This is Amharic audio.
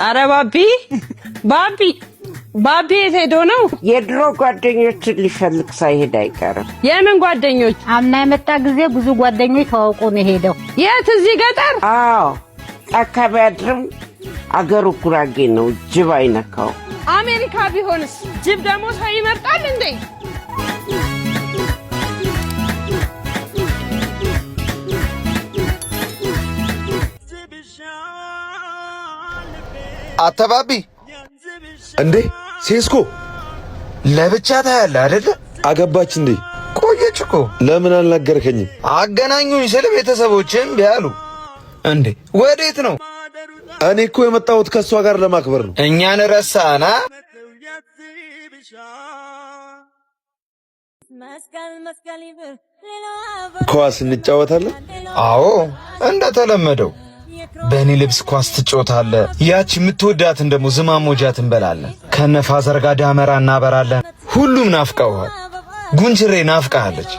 አረ ባቢ፣ ባቢ፣ ባቢ የት ሄዶ ነው? የድሮ ጓደኞችን ሊፈልግ ሳይሄድ አይቀርም። የምን ጓደኞች? አምና የመጣ ጊዜ ብዙ ጓደኞች ተዋውቆ ነው የሄደው። የት? እዚህ ገጠር? አዎ፣ ጫካ ቢያድርም አገሩ ጉራጌ ነው፣ ጅብ አይነካው። አሜሪካ ቢሆንስ? ጅብ ደግሞ ሰው ይመርጣል እንዴ? አተባቢ እንዴ ሴስኮ። ለብቻ ታያለህ አይደለ? አገባች እንዴ? ቆየች እኮ። ለምን አልነገርከኝም? አገናኙኝ ስል ቤተሰቦችን እምቢ አሉ። እንዴ ወዴት ነው? እኔ እኮ የመጣሁት ከእሷ ጋር ለማክበር ነው። እኛን ረሳና። ኳስ እንጫወታለን። አዎ፣ እንደተለመደው በእኔ ልብስ ኳስ ትጫወታለህ። ያች የምትወዳትን ደግሞ ዝማሞጃ እንበላለን። ከነፋዘር ጋር ዳመራ እናበራለን። ሁሉም ናፍቀውሃል። ጉንችሬ ናፍቀሃለች።